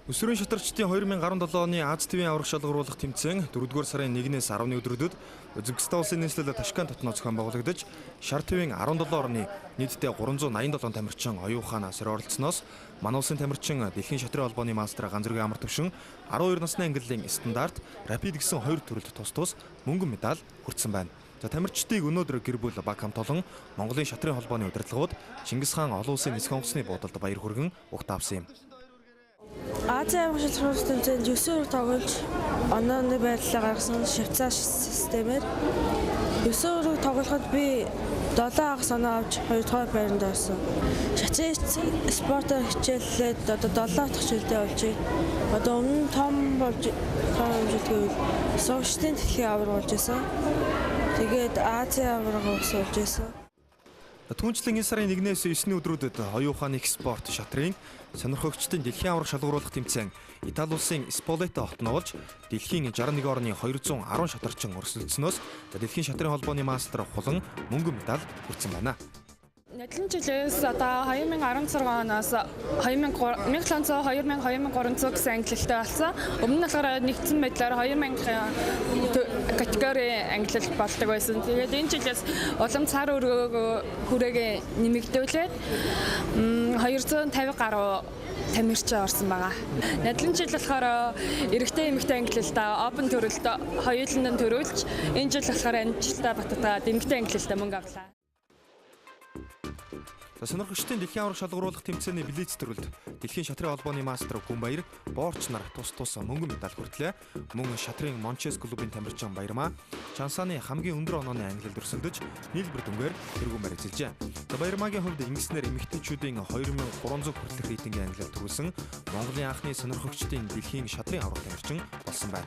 Өсвөрийн шатарчдын 2017 оны Ази тивийн аврах шалгаруулах тэмцээн 4-р сарын 1-ээс 11 өдрүүдэд Узбекистан улсын нийслэл Ташкент хотноо зохион байгуулагдаж, шар тивийн 17 орны нийтдээ 387 тамирчин оюун ухаанаас оролцсоноос манай улсын тамирчин дэлхийн шатрын холбооны мастер Ганзүргийн амар төвшин 12 насны ангиллын стандарт, рапид гэсэн хоёр төрөлд тус тус мөнгөн медаль хүртсэн байна. За тамирчдыг өнөөдөр гэр бүл баг хамт олон Монголын шатрын холбооны удирдлагууд Чингис хаан олон улсын нисэх онгоцны буудалд баяр хүргэн угт авсан юм. Азийн аврах шалгаруулах тэмцээнд 9 үүрэг тоглож онооны байрлалаа гаргасан Швейцар системээр 9 үүрэг тоглоход би 7 хагас оноо авч 2 дугаар байранд орсон. Шатрын спортоор хичээллээд одоо 7 дахь хичээлдээ болж байна. Одоо өмнө нь том болж том хэмжээтэй сурагчдын дэлхийн аварга болж байсан. Тэгээд Азийн аварга бас болж байсан. Түүнчлэн энэ сарын 1-ээс 9-ний өдрүүдэд оюун ухааны их спорт шатрын сонирхогчдын дэлхийн аварга шалгаруулах тэмцээн Итали улсын Сполето хотноо болж дэлхийн 61 орны 210 шатарчин өрсөлдсөнөөс дэлхийн шатрын холбооны мастер Хулан мөнгөн медаль хүртсэн байна. Нодлон жилээс одоо 2016 оноос 1700, 2000, 2300 гэсэн ангилалтай болсон. Өмнө нь болохоор нэгдсэн байдлаар 2000 категори ангилал болдог байсан. Тэгээд энэ жилээс улам цар өргөөгөө хүрээгээ нэмэгдүүлээд 250 гаруй тамирчин орсон байгаа. Нодлон жил болохоор эрэгтэй эмэгтэй ангилалдаа open төрөлд хоёуланд нь төрүүлж, энэ жил болохоор амжилттай бататгаад эмэгтэй ангилалдаа мөнгө авлаа. Сонирхогчдын дэлхийн аварга шалгаруулах тэмцээний блиц төрөлд дэлхийн шатрын холбооны мастер Гүнбаяр Боорч нар тус тус мөнгөн медаль хүртлээ. Мөн шатрын Мончес клубын тамирчин Баярмаа Чансааны хамгийн өндөр онооны ангилалд өрсөлдөж нийлбэр дүнгээр тэргүүн байр эзэлжээ. Баярмаагийн хувьд ингэснээр эмэгтэйчүүдийн 2300 хүртэлх рейтингийн ангилал төрүүлсэн Монголын анхны сонирхогчдын дэлхийн шатрын аварга тамирчин болсон байна.